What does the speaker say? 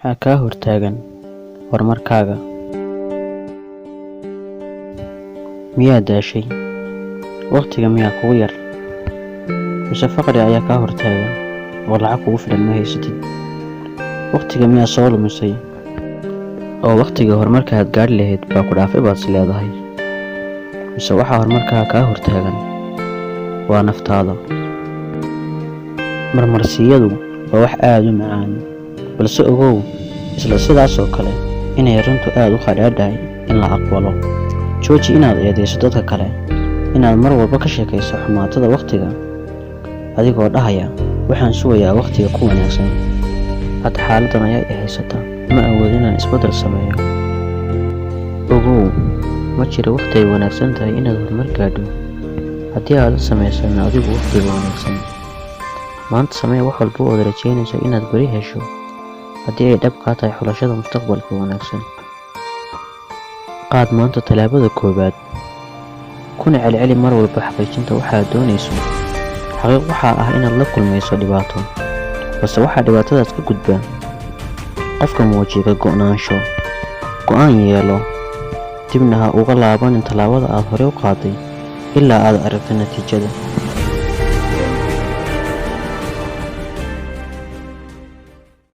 Maxaa kaa hortaagan horumarkaaga? Miyaa daashay? Waqtiga miyaa kugu yar? Mise faqri ayaa kaa hortaagan oo lacag kugu filan ma haysatid? Waqtiga miyaa soo lumisay oo waqtiga horumarka aad gaadhi lahayd baa ku dhaafay baad is leedahay? Mise waxaa horumarkaaga kaa hortaagan waa naftaada? Marmarsiyadu waa wax aad u macaan, balse ogow isla sidaas oo kale inay runtu aad u qadhaadhahay in la aqbalo. Jooji inaad eedeyso dadka kale, inaad mar walba ka sheekayso xumaatada waqtiga adigoo dhahaya waxaan sugayaa waqtiga ku wanaagsan. Hadda xaaladdan ayaa i haysata, ma awoodo inaan isbeddel sameeyo. Ogow, ma jiro waqti ay wanaagsan tahay inaad horumar gaadho haddii aadan samaysan adigu waqtiga wanaagsan. Maanta samee wax walba oo aad rajeynayso inaad berri hesho haddii ay dhab kaa tahay xulashada mustaqbalka wanaagsan. Qaad maanta tallaabada koowaad, kuna celceli mar walba xaqiijinta waxa aad doonayso. Xaqiiq waxaa ah inaad la kulmayso dhibaato, balse waxaa dhibaatadaas ka gudba qofka muujiya ka go'naansho. Go'aan yeelo, dibna ha uga laabanin tallaabada aad horey u qaaday ilaa aad aragto natiijada.